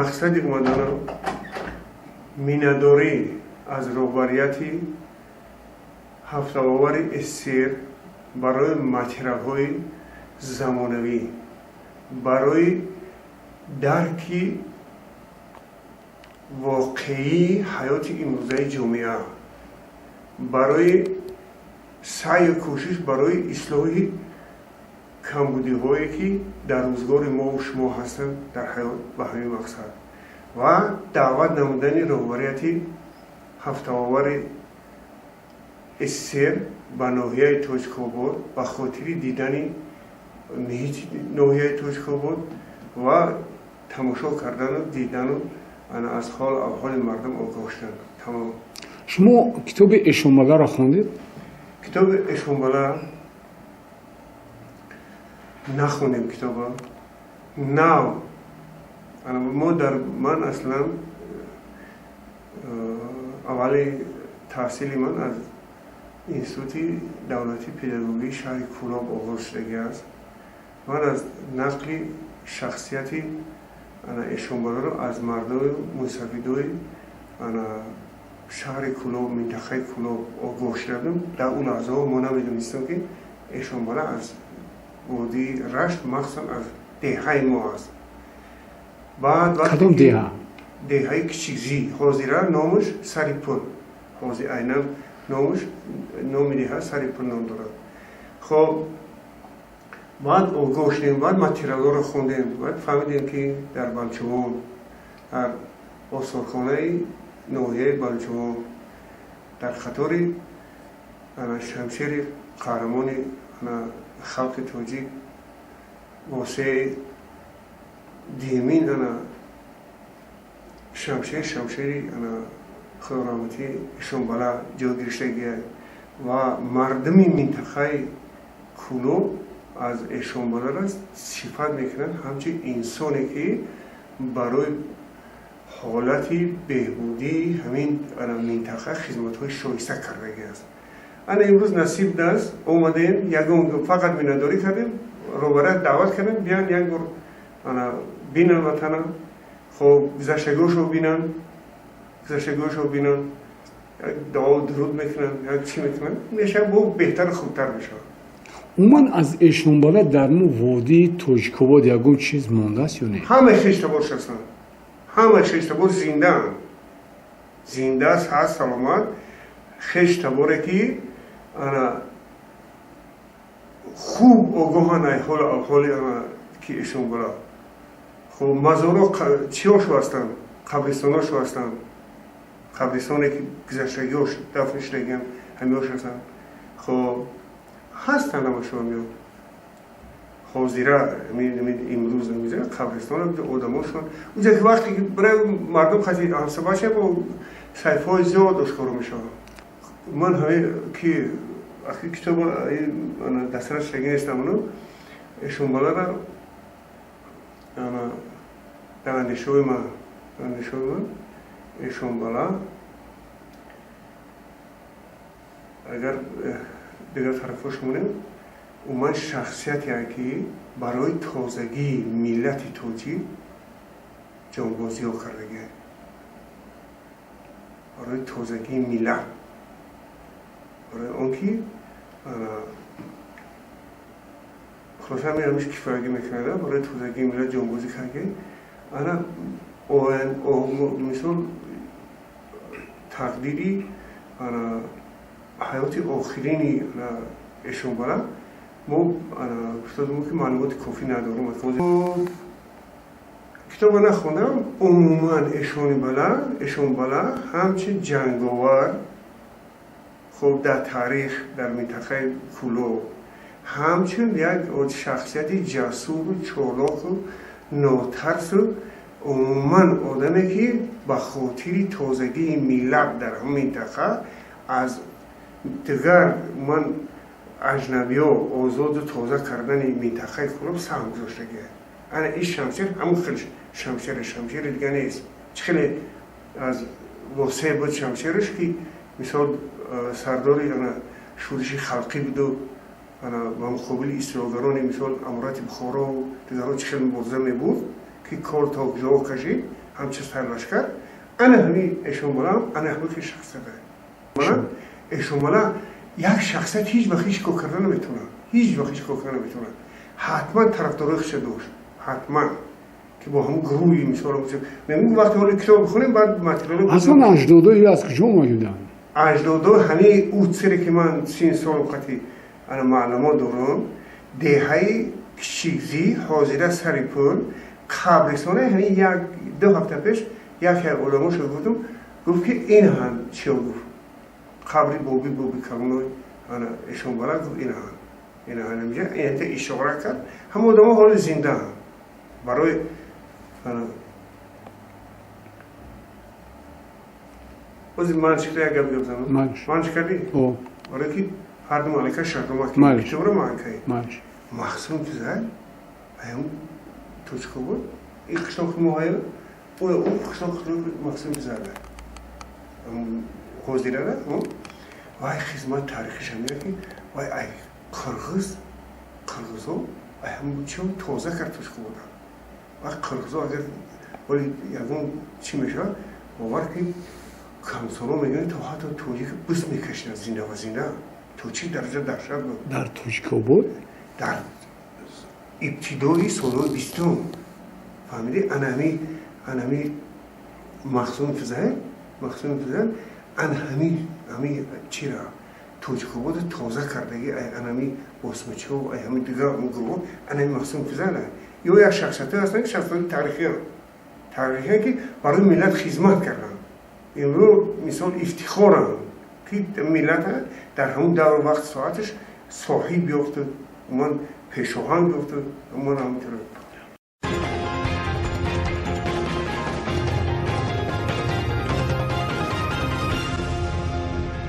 Мақсади омаданам миннатдорӣ аз роҳбарияти ҳафтаовари СССР барои материалҳои замонавӣ, барои дарки воқеии ҳаёти имрӯзаи ҷомеа, барои саъю кӯшиш барои ислоҳи камбудиҳое, ки дар рӯзгори мову шумо ҳастанд дар ҳаёт, ба ҳамин мақсад ва даъват намудани роҳбарияти ҳафтаовари СССР ба ноҳияи Тоҷикобод ба хотири дидани муҳити ноҳияи Тоҷикобод ва тамошо кардану дидану аз ҳол аҳволи мардум огоҳ шудан. Тамом. Шумо китоби Эшонбаларо хондед? Китоби Эшонбала нахондем. Китоба нав мо дар ман аслан аввали таҳсили ман аз Институти давлатии педагогии шаҳри Кӯлоб оғоз шудагӣ аст. Ман аз нақли шахсияти Эшонбаларо аз мардои мусафидои шаҳри Кӯлоб, минтақаи Кӯлоб огоҳ шудам. Дар он лаҳзаҳо мо намедонистем, ки Эшонбала аз водии Рашт, махсусан аз деҳаи мо аст. Баъд Кадом деҳа? Деҳаи Кичикзӣ, ҳозира номаш Сари Пул, ҳозир айнан номаш, номи деҳа Сари Пул ном дорад. Хоб, баъд огоҳ шудем, баъд материалҳоро хондем, баъд фаҳмидем, ки дар Балчувон, дар осорхонаи ноҳияи Балчувон, дар қатори шамшери қаҳрамони халқи тоҷик Восеи Димин, ана шамшер, шамшери ана худораҳматӣ Эшонбала ҷой гирифтагия ва мардуми минтақаи Кӯлоб аз Эшонбалара сифат мекунанд ҳамчун инсоне, ки барои ҳолати беҳбудии ҳамин минтақа хизматҳои шоиста кардагӣ аст. Ана имрӯз насиб даст омадем, ягон фақат миннатдорӣ кардем, роҳбарият даъват кардем, биён, як бор ана бинан ватана, хоб, гузаштагиҳошо бинанд, гузаштагиҳошо бинанд, як дуо дуруд мекунанд, як чӣ мекунанд, мешавад, бо беҳтару хубтар мешавад. Умуман, аз Эшонбала дар мо водии Тоҷикобод ягон чиз мондааст ё не? Ҳамаи хештаборш ҳастанд, ҳамаи хештабор зиндаанд, зиндааст, ҳаст, саломат. Хештаборе, ки ана хуб огоҳанд ай ҳолу аҳволи ана ки Эшонбала. Хоб, мазоро чиҳошо ҳастанд, қабристоношо ҳастанд, қабристоне, ки гузаштагиҳош дафн шудагиам, ҳамиҳош ҳастанд. Хоб, ҳастанд ҳамашо ҳамиҳо. Ҳозира имрӯз қабристон одамошон уҷа ки вақте ки барои мардум хаси ҳамсабаша бо саҳифаҳои зиёд ошкоро мешавад. Ман ҳаме ки ахи китоба дастрас шудагӣ нестам. Уну Эшонбалара дар андешаҳои ман, дар андешаҳои ман Эшонбала агар дигар тарафҳош монем, умуман шахсияте, ки барои тозагии миллати тоҷик ҷонбозиҳо кардагиа, барои тозагии миллат, барои он ки хулоса ҳамин ҳамиш кифоягӣ мекунада, барои тозагии миллат ҷонбозӣ кардаги. Ана мисол тақдири ана ҳаёти охирини Эшонбала мо гуфтодем, ки маълумоти кофӣ надорум. Китоба нахондам. Умуман Эшонбала, Эшонбала ҳамчун ҷанговар, хоб, дар таърих, дар минтақаи Кӯлоб ҳамчун як шахсияти ҷасуру чолоку нотарсу умуман одаме, ки ба хотири тозагии миллат дар ҳамин минтақа аз дигар ман аҷнабиҳо озоду тоза кардани минтақаи Кӯлоб саҳм гузоштагия. Ана ин шамшер ҳамун хел шамшере, шамшери дига нест. Чӣ хеле аз восеъ буд шамшераш, ки мисол сардори ана шӯриши халқӣ буду ана ба муқобили истилогарони, мисол, аморати Бухоро, дигарҳо чӣ хел мубориза мебурд, ки кор то ҷо кашид. ҳамчун сарлашкар, ана ҳамин Эшонбала ана ҳамин шахсият. Мана Эшонбала як шахсият ҳеҷ вақт ҳеҷ кор карда наметавонад, ҳеҷ вақт ҳеҷ кор карда наметавонад. Ҳатман тарафдорои худша дошт, ҳатман ки бо ҳамун гурӯҳи мисол мегӯм, вақте ҳоли китоб бихонем, баъд материал. Аслан аҷдодои аз куҷо омадуданд? Аҷдодо ҳамин ӯ ки ман 30 сол қати ана маълумот дорам, деҳаи Кичикзӣ, ҳозира сари пул, қабристоне. Ҳамин як ду ҳафта пеш яке аз одамошо гуфтам, гуфт ки ин ҳам чиё, гуфт, қабри боби калоной ана Эшонбала, гуфт, ин ҳам, ин ҳам инҷа инта ишора кард. Ҳама одамо ҳоли зиндаам. Барои ози ман чӣ як гап гап занам, ман чӣ кардӣ, барои ки ҳарду малика шартнома китобро манкай махсум тузай аям точка буд. Ин қишлоқи мо ӯ қишлоқ махсум тузай ҳозирара вай хизмат таърихиша меяд, ки вай ай қирғиз, қирғизо ай ҳам чио тоза кард точка буданд. Вай қирғизо агар вале ягон чӣ мешавад, бовар ки камсоло мегӯянд, то ҳатто тоҷик бис мекашиданд зинда ва зинда. То чӣ дараҷа даҳшат буд. Дар Тоҷикобод? Дар ибтидои солҳои 20-ум, фаҳмидӣ? Анами Махсуми Физаев, Махсуми Физаев ана ҳами чира Тоҷикобода тоза кардаги, анами босмачиҳо, ай ҳами дигар гурӯҳ, анами Махсуми Физаев. Ё як шахсиятҳое ҳастанд, ки шахсиятҳои таърихианд, таърихие ки барои миллат хизмат карданд, имрӯз мисол ифтихоранд, ки миллат дар ҳамун давру вақт соаташ соҳиб ёфту, умуман пешоҳанг ёфту, умуман ҳаминтур.